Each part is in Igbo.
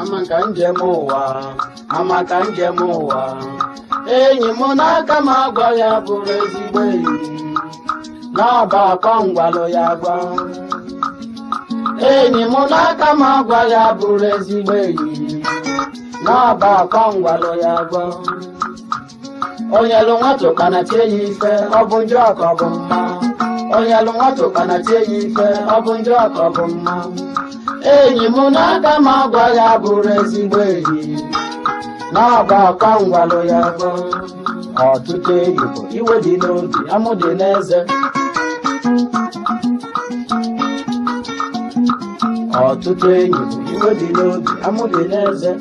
Ama ka njem ụwa, ama ka njem ụwa. Enyi m n'aka m agwa ya bụrụ ezigbo enyi. N'ọba akwa ngwalụ ya gwa. Enyi m n'aka m agwa ya bụrụ ezigbo enyi. N'ọba akwa ngwalụ ya gwa. Onye lụ nwata ụkpana tie ya ife, ọ bụ njọ ka ọ bụ mma? Onye lụ nwata ụkpana tie ya ife, ọ bụ njọ ka ọ bụ mma? Enyi m n'aka m agwa ya bụrụ ezigbo enyi. N'ọba akwa ngwalụ ya gwa. Ọtụtụ enyi bụ iwe dị n'obi, amụ dị n'eze. Ọtụtụ enyi bụ iwe dị n'obi, amụ dị n'eze.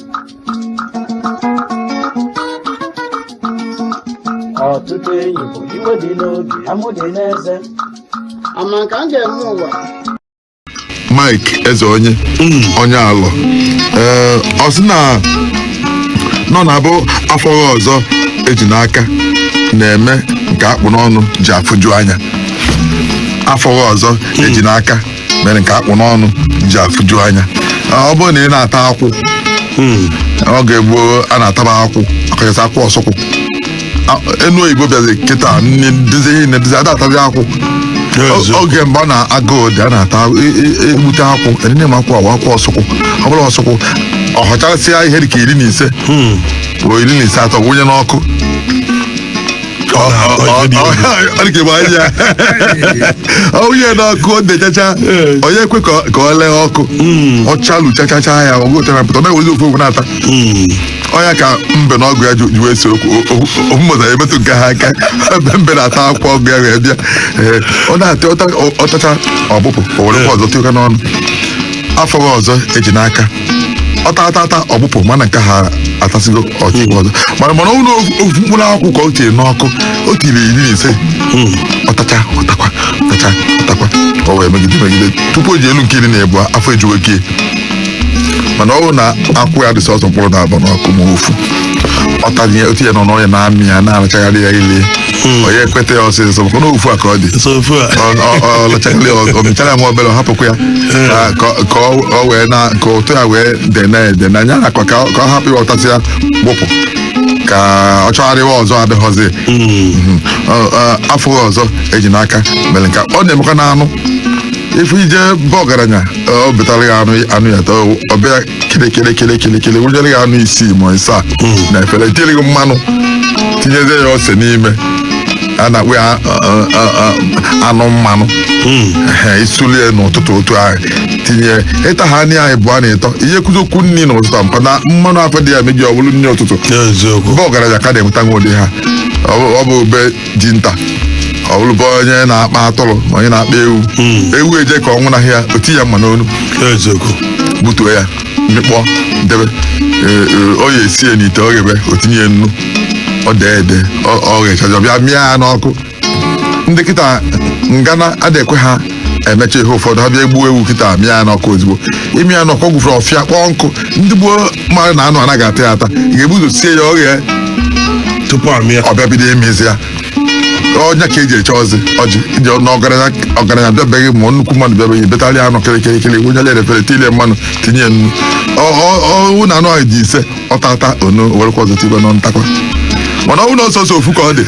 Ọtụtụ enyi bụ iwe dị n'obi, amụ dị n'eze. Ama ka m ga-eme ụwa. Mike Ezeonye, onye Alọ, ee, ọ sị na nọ na-abụ afọghị ọzọ eji n'aka na-eme nke akpụ n'ọnụ ji afụju anya. Afọghị ọzọ eji n'aka mere nke akpụ n'ọnụ ji afụju anya. Ọ bụrụ na ị na-ata akwụ, oge gboo a na-ataba akwụ, ọkachasị akwụ ọsụkwụ. Enu oyibo bịazi kịta, nne dizi ihe na-edizi ada atazi akwụ. Oge mgbe ọ na-agụụ dị, a na-ata egbute akwụ enene m akwụ awa akwụ ọsụkwụ. Ọ bụrụ ọsụkwụ, ọ họchasịa ihe dị ka 15 bụ 15 atọ wụnye n'ọkụ. Ọ na-atọ ife dị egwu. Ọ dị ka ịgba anya onye n'ọkụ, o dechacha, onye ekwe ka ọ lee ọkụ, ọ chalu chachacha ya, ọgụ ụtara pụta, ọ na-ewezi ofu ofu na-ata. Ọnya ka mbe na ọgụ ya ji wee si okwu ofu mmụta emetụ nke ha aka. Ebe mbe na-ata akwụ, ọgụ ya wee bịa. Ee, ọ na-ata ọtacha ọbụpụ, o werekwa ọzọ tịka n'ọnụ. Afọghị ọzọ eji n'aka, ọ ta ata ata ọbụpụ, mana nke ha atasigo ọchịkwa ọzọ. Mana ọ bụrụ ofu mkpụrụ akwụ ka o tiri n'ọkụ, o tiri 15, ọtacha ọtakwa, ọtacha ọtakwa, o wee megide megide tupu o ji elu nke 12, afọ ejuwe kie. Mana ọ bụrụ na akwụ ya dị sọsọ mkpụrụ na abụọ n'ọkụ ma ofu, ọ tatinye otu ya nọ n'ọnya na-amị ya na-arachagharị ya ile, onye ekweta ya ọsịsọ, maka na ofu a ka ọ dị. So ofu a. Ọ lachagharị ya, ọ mịchara ya nwa obere, ọ hapụkwa ya ka ọ wee na ka ụtọ ya wee dene ede na anya nakwa ka ọ hapụ ya, ọtasị ya gbụpụ, ka ọ chọgharịwa ọzọ adịghọzi. Afọ ọzọ eji n'aka mere nke ọ na-emekwa na anụ ife ije bụ ọgaranya, ọ betara ya anụ, anụ ya tọọ, ọ bịa kele kele kele kele kele, wụnyere ya anụ isii ma ịsaa na efere, tinyere gị mmanụ, tinyezie ya ose n'ime. A na-akpọ ya anụ mmanụ. Ehe, isulie n'ụtụtụ otu ahụ, tinye ịta ha nri anyị bụ a na-etọ ihe kwuzi okwu nri n'ụtụtụ a, maka na mmanụ afọ dị ya meji ọ bụrụ nri ụtụtụ. Eziokwu. Mgbe ọgaranya ka na-enweta nwa ụdị ha, ọ bụ be ji nta, ọ bụrụ be onye na-akpa atụrụ ma onye na-akpa ewu, ewu eje ka ọ nwụnahụ ya, o tinye ya mma n'onu. Eziokwu. Gbutuo ya, mịkpọ, debe. Ee, ee, ọ ya esie n'ite, ọ ghebe, o tinye nnu, ọ dee ede, ọ ghechazi, ọ bịa mịa ya n'ọkụ. Ndị kịta ngana adịghị ekwe ha emecha ihe ụfọdụ, ha bịa egbuo ewu kịta, mịa ya n'ọkụ ozugbo. Ịmị ya n'ọkụ, ọ gwụfere ọfịa kpọọ nkụ. Ndị gboo mmadụ na anụ anaghị ata ya ata, ị ga-ebu ụzọ sie ya, ọ ghee tupu amịa. Ọ bịa bido ịmịzi ya. Ọnya ka eji eche ọzị ọjị iji na ọgaranya ọgaranya bịabeghị ma nnukwu mmadụ bịabeghị, betarị anụ kịrịkịrịkịrị, wụnyere ya efere, tinye mmanụ, tinye nnu. Ọwụ na anụ ahụ dị ise, ọtata onu, werekwa ọzọ tikwa nọ ntakwa. Mana ọwụ na ọsọsọ ofu ka ọ dị,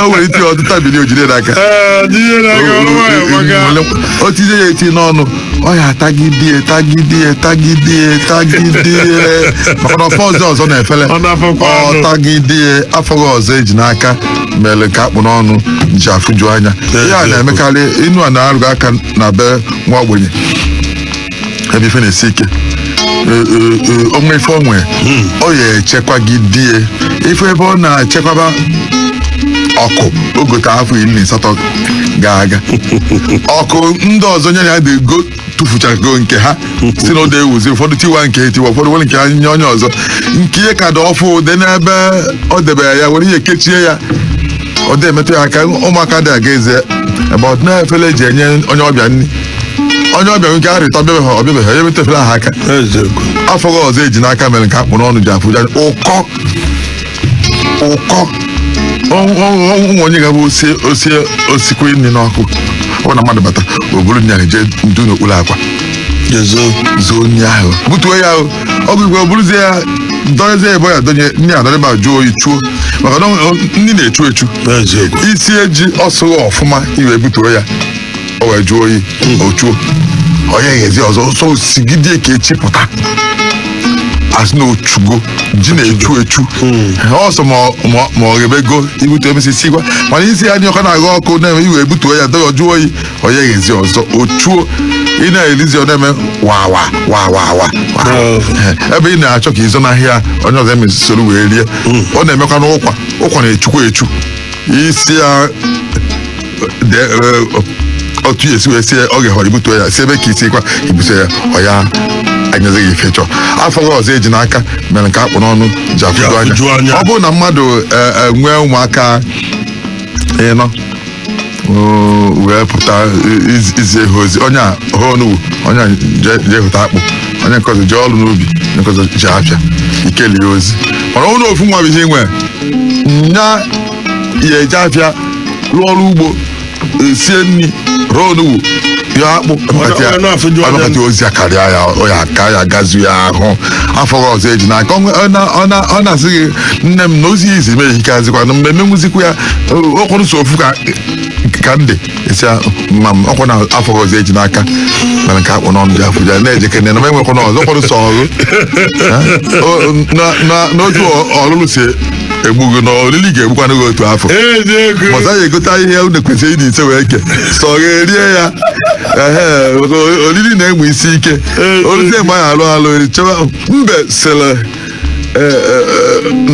o nwere itinye ọtụtụ bili o jide n'aka. Ee, jide n'aka, ọrụ nwayọ maka O tinye ya eti n'ọnụ, ọ ya atagidie tagidie tagidie tagidie, maka na ọfọ ọzọ ọzọ na-efele. Ọ na-afọkwa anụ. Ọ tagidie. Afọghị ọzọ eji n'aka mere ka akpụ n'ọnụ ji afụju anya. Ihe a na-emekarị inu a na-arụghị aka na be nwa ogbenye ebe ife na-esi ike. Onwe ife onwe ọ ya echekwagidie ife ebe ọ na-echekwaba ọkụ ogote afọ 18 ga-aga ọkụ ndị ọzọ nye ya dị go tụfuchago nke ha, si na ọ ewuzi ụfọdụ tiwa nke tiwa, ụfọdụ nwere nke ha nye onye ọzọ, nke ihe ka dị ọfụ dị n'ebe ọ debere ya, were ihe kechie ya, ọ dị emetụ ya aka. Ụmụaka dị aga eze ebe ọ dị na-efele eji enye onye ọbịa nri, onye ọbịa nke arịta ọbịabeghị ọbịabeghị, onye metụ efele ahụ aka. Eziokwu. Afọghị ọzọ eji n'aka mere nke akpụ n'ọnụ ji afụja ụkọ ụkọ. Ụmụ onye ga-abụ osie osie osikwe nri n'ọkụ, ọ bụ na mmadụ bata, o buru nri ahụ jee ndu n'okpuru akwa. Jezo. Zoo nri ahụ, butuo ya ahụ, ọgụ igwe buruzie ya, dọnyezie ebe ya donye nri a, dọrịba jụọ oyi, chuo, maka na nri na-echu echu. Eziokwu. Isi eji ọsụghị ọfụma, iwe butuo ya, o wee jụọ oyi, o chuo, onye ghezi ọzọ sọ sigidie ka echi pụta, asị na ochugo. Ji na-echu echu ọsọ, ma ọ ghebego, ibute emesi sikwa. Mana isi ya ọka na-agha ọkụ na-eme, iwe butuo ya, dọọ, jụọ oyi, onye ghezi ọzọ, o chuo, ị na-elizi, ọ na-eme wa wa wa wa wa wa. Ebe ị na-achọ ka ịzọ n'ahịa, onye ọzọ emesi soro wee rie. Ọ na-emekwa n'ụkwa. Ụkwa na-echukwa echu. Isi ya otu ya esi wee sie, ọ ga-ehọrọ ibutuo ya si ebe ka isi kwa ibute ya, ọ ya anyezighị ife chọ. Afọ gị ọzọ eji n'aka mere nke akpụ n'ọnụ ji afụju afụju anya. Anya. Ọ bụrụ na mmadụ nwee ụmụaka ịnọ, wee pụta izi ha ozi, onye a hụ onugbu, onye a jee hụta akpụ, onye nke ọzọ jee ọrụ n'ubi, onye nke ọzọ jee afịa, ikelie ozi. Mana ọ bụrụ na ofu nwa bụ ihe nwee nya, ya eje afịa, rụọ ọrụ ugbo, sie nri, rụọ onugbu, yọọ akpụ, Ọ na-afụju anya. ọnọkọta ozi a karịa ya, ọ ya ka ya gazu ya ahụ. Afọ gị ọzọ eji n'aka, ọ na-asị gị, "Nne m, na ozi ya izi mee ehikazikwa na mmemme nwuzikwa ya ọkwụrụ so ofu ka ndị esi ya mma m." Ọkwụ na afọ gị ọzọ eji n'aka mere nke akpụ n'ọnụ dị afụ ya na-ejekene na m enwekwa na ọzọ kwụrụ sọ ọrụ. N'otu ọlụlụ si egbu gị na olili ga-egbukwana gị otu afọ. Eziokwu. Mọza ya egota ihe unu kwesịrị ịdị ise wee ke sọ ga erie ya. Ehe, maka olili na-enwe isi ike oluzie mgbe anyị alụ alụ chebe mbe sịrị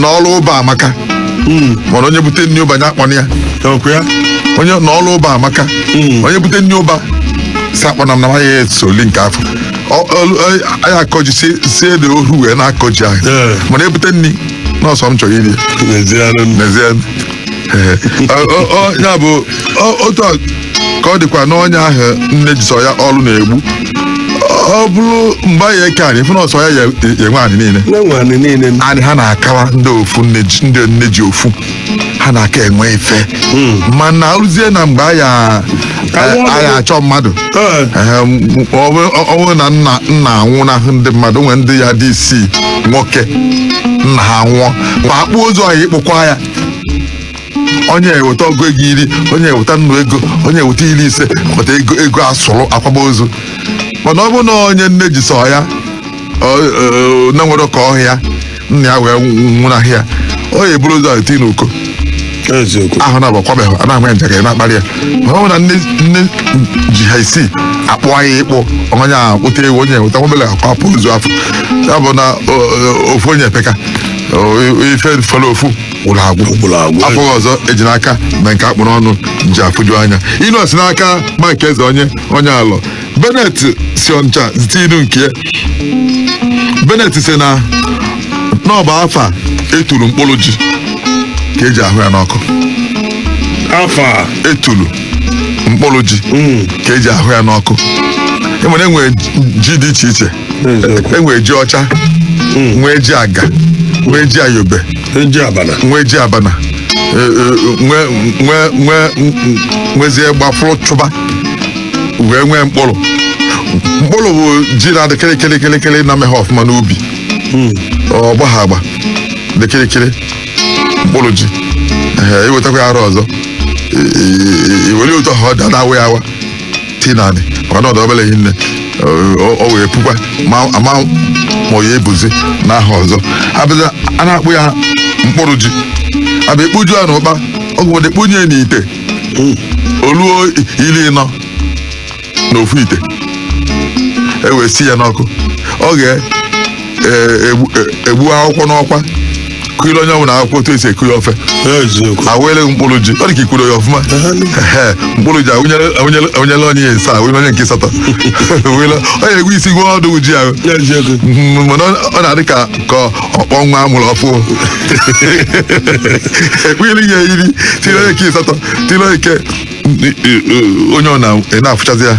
na ọrụ ụba amaka, mana onye bute nri ụba ya akpọna ya. Ọkwa ya. Onye na ọrụ ụba amaka, onye bute nri ụba si akpọna m na ya esoli nke afọ. Anyị akọji si ede ohu wee na-akọji ahụ, mana ebute nri nọọsụ m chọrọ iri. N'ezie. N'ezie. Ee, ya bụ otu a ka ọ dịkwa n'onye ahụ nne ji sọ ya ọrụ na-egbu. Ọ bụrụ mgbe anyị eke anyị fụ na ọsọ ya ya enwe anyị niile. Na-enwe anyị niile. Anyị ha na-akawa ndị ofu nne ji, ndị nne ji ofu ha na-aka enwe ife, mana rụzie na mgbe anyị anyị achọ mmadụ. Ee, ọ bụrụ na nna anwụnahụ ndị mmadụ, nwee ndị ya dị isii nwoke, nna ha nwụọ, ma akpụ ozu ahụ, ịkpụkwa ya, onye eweta ọgụ ego 10, onye eweta nnu ego, onye eweta 50, weta ego asụrụ akwamozu. Mana ọ bụrụ na onye nne ji sọ ya, na nwere ka ọhịa nna ya wee nwụnahụ ya, ọ ya eburu ozu ahụ tii n'uko. Eziokwu. Ahụ na agbakwabeghị a na-ama njakịrị na-akparị ya. Mana ọ bụrụ na nne ji ha isii akpụ ya ịkpụ, onye a akpụta ewu, onye eweta nwobele akwapụ ozu afọ ya, bụ na ofu onye epeka. Ife fọrọ ofu gwụrụ agwụ. Gwụrụ agwụ. Afọ ọzọ eji n'aka na nke akpụrụ ọnụ ji afụju anya. Inu si n'aka Mike Eze, onye alọ Benet si Ọncha zite inu nke ya. Benet si na n'ọba afa eturu mkpụrụ ji ka eji ahụ ya n'ọkụ. Afa. Etulu mkpụrụ ji ka eji ahụ ya n'ọkụ. Enwere ji dị iche iche. Eziokwu. Enwere ji ọcha, nwee ji aga, nwee ji ayobe, Eji abana. nwee ji abana, nwee nwee nwee nwezie gbafụrụ chụba, wee nwee mkpụrụ. Mkpụrụ bụ ji na-adị kịrịkịrị kịrịkịrị, na-ameghe ọfụma n'ubi, ọ gbagha agba, dị kịrịkịrị, mkpụrụ ji. Ee, iwetakwa ya arụ ọzọ, iwere ụtọ ha, ọ dị na-awa ya awa tii naanị, maka na ọ dị obere hinne, o wee pukwa ma ama ma ọ ya ebuzi n'aha ọzọ. Abịa a na-akpụ ya mkpụrụ ji, abịa ekpuju ya n'ụkpa, ọgwụ ụfọdụ ekpunye ya n'ite, oluo 40 n'ofu ite, e wee si ya n'ọkụ. Ọ ga-egbu akwụkwọ n'ọkwa, kụnyere onye ọbụla akwụkwọ otu esi eku ya ofe. Eziokwu. Awele mkpụrụ ji, ọ dị ka ikwuru ya ọfụma. Ehe, mkpụrụ ji awụnyere onye ya ịsaa, awụnyere onye nke asatọ. Awụnyere onye egwu isi gwa ọdụ ji ahụ. Eziokwu. Mana ọ na-adị ka ọkpọ nwa amụrụ ọfụ. Ekpughiri ya 10, tinye onye nke asatọ, tinye onye nke onye ọ na-afụchazi ya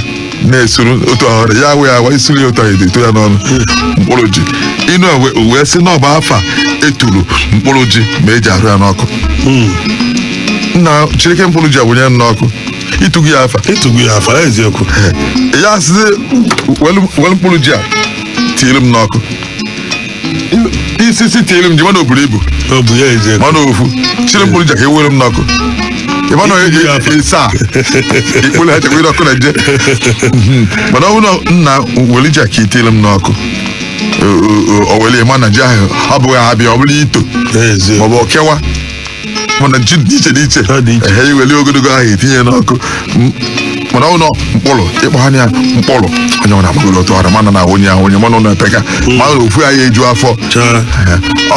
na-esuru otu ọhụrụ ya awụ ya awa, isuru ya otu ahụ eto ya n'ọnụ. Mkpụrụ ji inu a wee sị na ọ bụ afa eturu mkpụrụ ji ma eji arụ ya n'ọkụ. Nna Chineke, mkpụrụ ji awụnye m n'ọkụ. Ịtụgụ ya afa. Ịtụgụ ya afa, eziokwu. Ya sịzi, welu mkpụrụ ji a tiere m n'ọkụ. Isisi tiere m ji, mana o buru ibu. Ọ bụ ya, eziokwu. Mana ofu chiri mkpụrụ ji ka ewere m n'ọkụ, ịma na ịsa ikpụrụ ha chekwa ọkụ na je. Mana ọ bụrụ na nna were ji a ka itiere m n'ọkụ, o were, ịma na ji ahụ ọ bụghị abịa, ọ bụrụ ito maọbụ ọkewa, mana ji dị iche n'iche. Ọ dị iche. Ehe, iweli ogologo ahụ etinye n'ọkụ. Mana ọ nọ mkpụrụ ịkpọ ha ya mkpụrụ, onye ọ na-agbagoro otu ọra, mana na onye ahụ onye mana ọ na-epeka, mana ofu ya eju afọ. Chaa.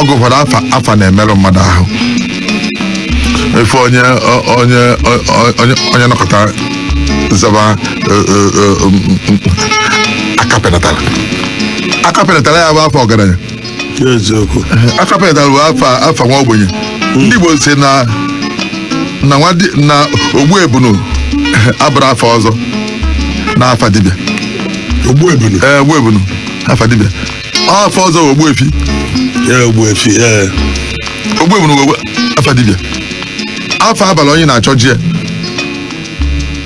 Ọgụ ụfọdụ afa na-emerụ mmadụ ahụ. Efe onye nọkọta zaba aka penatara, aka penatara ya bụ afọ ọgaranya. Eziokwu. Aka penatara bụ afa nwa ogbenye. Ndị Igbo si na nwa na ogbu ebunu abụrụ afa ọzọ na afa dibịa. Ogbu ebunu. Ee, ogbu ebunu afa dibịa. Afa ọzọ bụ ogbu efi. Ya, ogbu efi, ee. Ogbu ebunu bụ afa dibịa. Afa abalị onye na-achọ ji ya.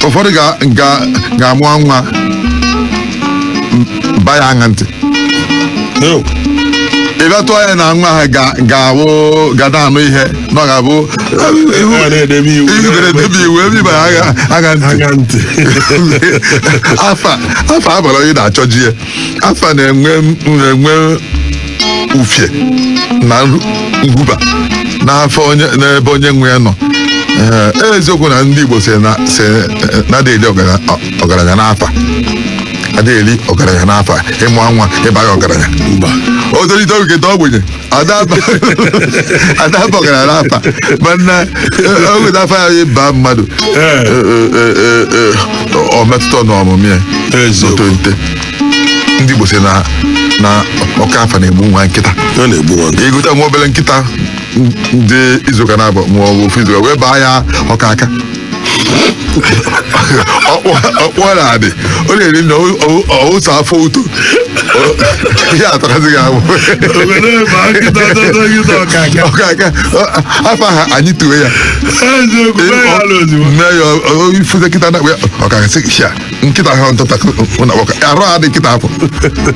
Ụfọdụ ga-amụ nwa ba ya aṅa ntị. Yo. Ị bịa tụọ ya na nwa ha ga-awụ ga na-anụ ihe na ọ ga-abụ A na-edebe iwu. Ihu ga-edebe iwu ebe ịba ya agha ntị. Agha ntị. Afa abalị onye na-achọ ji ya. Afa na-enwe ufie na ngwuba n'afọ onye n'ebe onye nwe ya nọ. Ee, eziokwu na ndị Igbo si na adịghị eri ọgaranya n'afa, adịghị eri ọgaranya n'afa. Ịmụ nwa ịba ya ọgaranya. Mba. O tolite oge ogbenye adaba ọgaranya n'afa, mana oge afa ya ịba mmadụ, ọ metụta n'ọmụmụ ya. Eziokwu. Tolite, ndị Igbo si na ọka afa na-egbu nwa nkịta. Ọ na-egbu nwa nkịta. Ịgụta nwa obere nkịta dị izuụka na-abụ ma ọ bụ ofu izuụka wee baa ya ọka aka, ọkpụọ na adị ọ na-eri na ọwụsa afọ uto ihe atọkazi gị ahụ. Obodo ebe a nkịta tọtọ nkịta ọka aka. Ọka aka afọ ahụ anyị tuwe ya. Eziokwu, mee ya ala ozugbo. Mee ya ifuze nkịta na ọka sị ya nkịta ahụ ntọta na ọka arụ adị nkịta afọ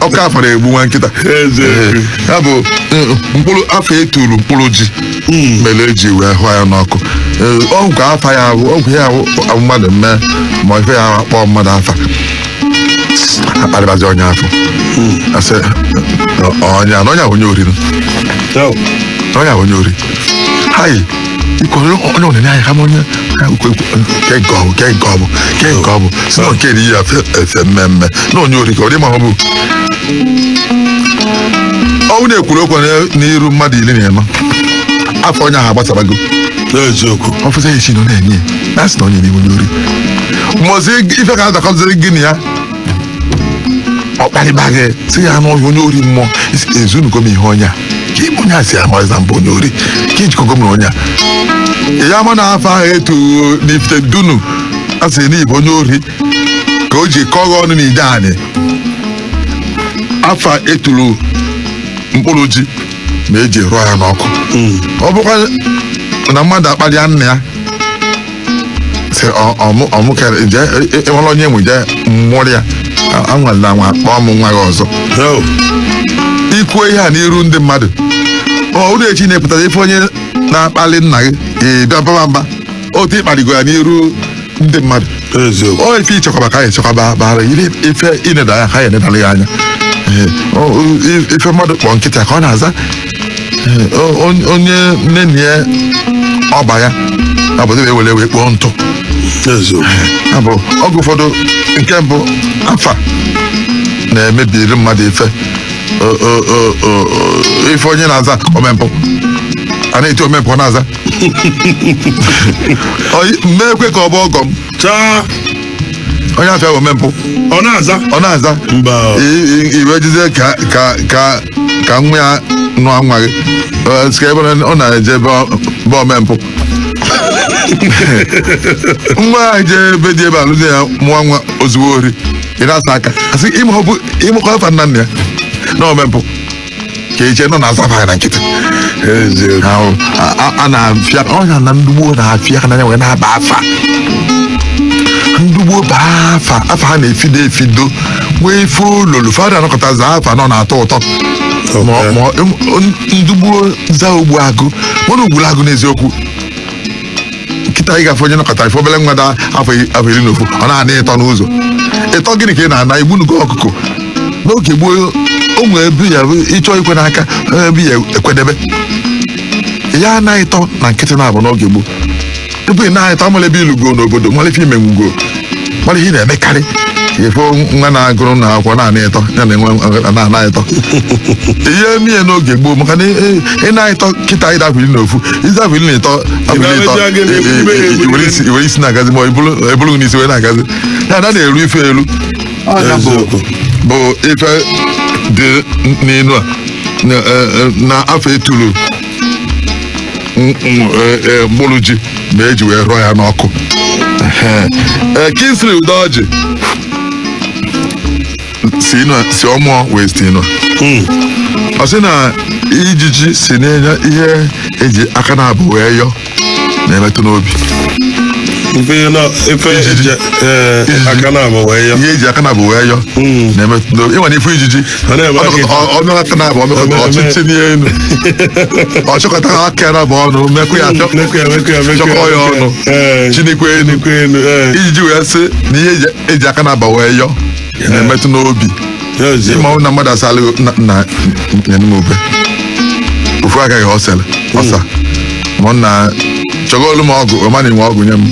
ọka afọ na-egbu nwa nkịta. Eziokwu. Ya bụ mkpụrụ afọ eturu mkpụrụ ji mere eji wee hụ ya n'ọkụ. Ọgwụ afa ya bụ ọgwụ ya bụ mmadụ mee ma ife ya akpọ mmadụ afa akparịbazi onye afọ, asị onye na onye ahụ onye ori. Yo. Onye ahụ onye ori hai ikwere onye ọnene anya kama onye ke nke ọ bụ ke nke ọ bụ ke nke ọ bụ si na nke eri ya efe mmemme na onye ori ka ọ dị, ma ọ bụ ọnwụ na-ekwuru okwu n'iru mmadụ 14, afọ onye ahụ agbasabago. Eziokwu. Ọfụsa ya esi na ọ na-enye ya na asị na onye n'ime onye ori mọzi ife ka adakọziri gị na ya ọ kparịba gị, si ya anụ ọhịa onye ori mmụọ ezunugo m ihe onye a ka ime onye a si amazi na mbụ onye ori ka ijikọgo m na onye a ya ama na afọ ahụ etu n'ifite dunu a sị na ịbụ onye ori ka o ji kọọ gị ọnụ n'ide anị. Afa eturu mkpụrụ ji ma eji rụọ ya n'ọkụ. Ọ bụkwa na mmadụ akparịa nna ya, sị ọmụkere jee ịmara onye nwe jee mmụrụ ya, anwalila nwa kpọọ m nwa gị ọzọ. Yo. Ikwuo ihe a n'iru ndị mmadụ, ọ ụlọ echi na-epụtara ife onye na-akpali nna gị, ị bịa baba mba otu ịkpaligo ya n'iru ndị mmadụ. Eziokwu. Ọ ife ichekwaba ka anyị echekwaba bara iri ife ineda anya ka anyị enedara ya anya. Ee, ife mmadụ kpọọ nkịta ka ọ na-aza. Ee, onye nne na ya ọba ya abụdị ewere wee kpọọ ntụ. Eziokwu. Ya bụ oge ụfọdụ nke mbụ afa na-emebiri mmadụ ife. Ife onye na-aza omempụ, a na-eti omempụ, ọ na-aza mmekwe ka ọ bụ ọgọ m. Chaa. Onye afịa bụ omempụ. Ọ na-aza. Ọ na-aza. Mba. Iwe jizie ka nwa ya nụọ nwa gị. Sị ebe ọ na-eje be omempụ, nwa ahụ jee ebe dị ebe alụzi ya mụọ nwa ozugbo ori, ị na-asa aka asị ịmụkọ afa nna nna ya na omempụ ka eche nọ na-aza ya na nkịtị. Eziokwu. Ahụ a na-afịa ọnya na ndị gboo na-afịa aka n'anya wee na-aba afa. Ndị gboo baa afa, afa ha na-efido efido nwee ife ololo fada anọkọta zaa afa nọ na-atọ ụtọ. Ma ndị gboo zaa ogbu agụ, mana ogburu agụ n'eziokwu. Nkịta ị gafe onye nọkọta ife obere nwa da afọ 11, ọ na-ana ịtọ n'ụzọ. Ịtọ gịnị ka ị na-ana? Igbunugo ọkụkọ. N'oge gboo, o nwere ebe ya bụ ịchọ ikwe n'aka, ebe ya ekwedebe ya ana ịtọ na nkịtị na-abụ. N'oge gboo, tupu ị na-ịtọ, amala ebe ilugo n'obodo, mara ife imenwugo, mara ihe ị na-emekarị. Ifo nwa na-agụrụ na akwụkwọ na-ana ịtọ ya na enwe na-ana ịtọ ihe mie n'oge gboo, maka na ị na-ịtọ kịta, ịda afọ 11, ịza afọ 13, afọ 13, Ị na-emechi aka na-ebu i were isi, i were isi na-agazi, ma ebulu n'isi wee na-agazi ya na na-eru ife elu. Ọ ya bụ Eziokwu. Bụ ife dị n'inu a na afọ etulu mkpụrụ ji ma eji wee rụọ ya n'ọkụ. Ehe. Kingsley Udoji si inu a- si ọmụọ wee si inu a. Ọ sị na ijiji si n'enye ihe eji aka na-abụ wee yọ na-emetụ n'obi. Ife na ife Ijiji. eji Ijiji. aka na-abụ wee yọ. Ihe eji aka na-abụ wee yọ na-emetụ n'obi. Ịnwa na ifu ijiji, Ọ na-eme aka. ọnụ aka na-abụ ọmekọta ọchịchị n'elu, ọ chọkọta aka na-abụ ọnụ mekụ ya achọ. Mekụ ya, mekụ ya, mekụ ya, Chọkọ ya mekụ ya. ọnụ. Chinikwe elu. Chinikwe elu. Ijiji wee sị na ihe eji aka na-aba wee yọ na-emetụ n'obi. Ezi. Ịma na mmadụ asalụ na na nyere m ube ofu agaghị ọsele ọsa, ma ọ na chọgolu m ọgụ ọma na inwe ọgụ nye m.